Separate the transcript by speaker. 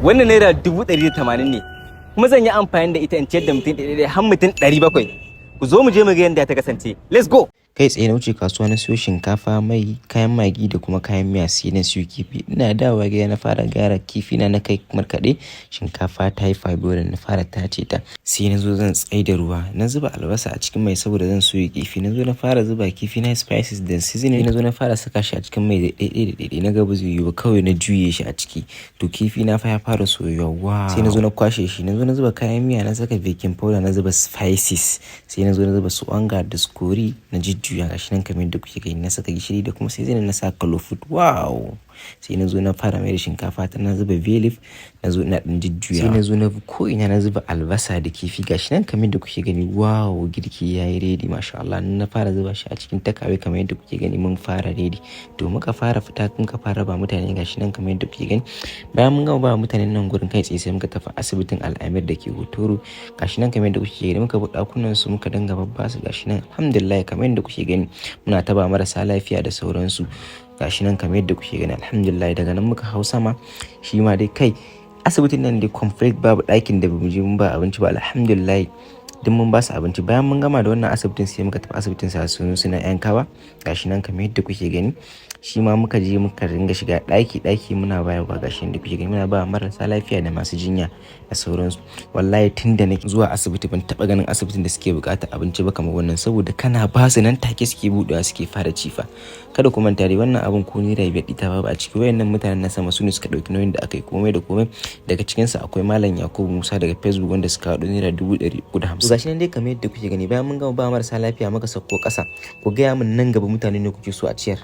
Speaker 1: Wannan ₦180,000 ne, kuma zan yi amfani da ita in ciyar da mutum ɗaya har mutum 700. Ku zo mu je mu ga yadda ta kasance. Let's go!
Speaker 2: Kai tsaye na wuce kasuwa na siyo shinkafa, mai, kayan magi da kuma kayan miya, sai na siyo kifi. Ina dawowa gida na fara gyara kifi na, na kai markaɗe. Shinkafa ta yi parboiling, na fara tace ta. Sai na zo zan tsai da ruwa, na zuba albasa a cikin mai saboda zan soya kifi. Na zo na fara zuba kifi na, spices da seasoning. Na zo na fara saka shi a cikin mai da ɗaiɗai da ɗaiɗai. Na ga ba zai yiwu ba, kawai na juye shi a ciki. To, kifi na fa ya fara soyuwa. Wow! Sai na zo na kwashe shi, na zo na zuba kayan miya, na saka baking powder, na zuba spices, sai na zo na zuba su onga da su curry, na jujjuya. Gashi nan kamar yadda kuke gani. Na saka gishiri da kuma seasoning, na sa colour food. Wow! Sai na zo na fara mai da shinkafa ta, na zuba bay leaf, na zo ina ɗan jujjuya. Sai na zo na bi ko ina na zuba albasa da kifi. Gashi nan kamar yadda kuke gani. Wow! Girki yayi ready, masha Allah. Na fara zuba shi a cikin takeaway kamar yadda kuke gani. Mun fara ready. To, muka fara fita, muka fara ba mutane. Gashi nan kamar yadda kuke gani. Bayan mun gama ba mutanen nan gurin, kai tsaye sai muka tafi asibitin Al'amir da ke Hotoro. Gashi nan kamar yadda kuke gani. Muka bi ɗakunan su, muka dinga babba su. Gashi nan, alhamdulillah, kamar yadda kuke gani, muna ta ba marasa lafiya da sauransu. Gashi nan kamar yadda kuke gani, alhamdulillah. Daga nan muka hau sama shi ma dai. Kai, asibitin nan dai complete, babu ɗakin da bamu je mun ba abinci ba. Alhamdulillah, duk mun ba su abinci. Bayan mun gama da wannan asibitin, sai muka tafi asibitin Sanusi na yan Kaba. Gashi nan kamar yadda kuke gani. Shi ma muka je muka ringa shiga ɗaki ɗaki muna bayarwa. Gashi nan da kuke gani, muna ba marasa lafiya da masu jinya da sauransu. Wallahi tun da nake zuwa asibiti, ban taɓa ganin asibitin da suke buƙatar abinci ba kamar wannan, saboda kana ba su, nan take suke buɗewa suke fara cifa. Kada ku manta dai, wannan abun ko ₦5 ɗita babu a ciki. Wayannan mutanen na sama su ne suka ɗauki nauyin da aka yi komai da komai. Daga cikinsu akwai Malam Yakubu Musa daga Facebook, wanda suka haɗu ₦350,000. Gashi nan dai kamar yadda kuke gani. Bayan mun gama ba marasa lafiya, muka sauko ƙasa. Ku gaya min, nan gaba mutane ne kuke so a ciyar?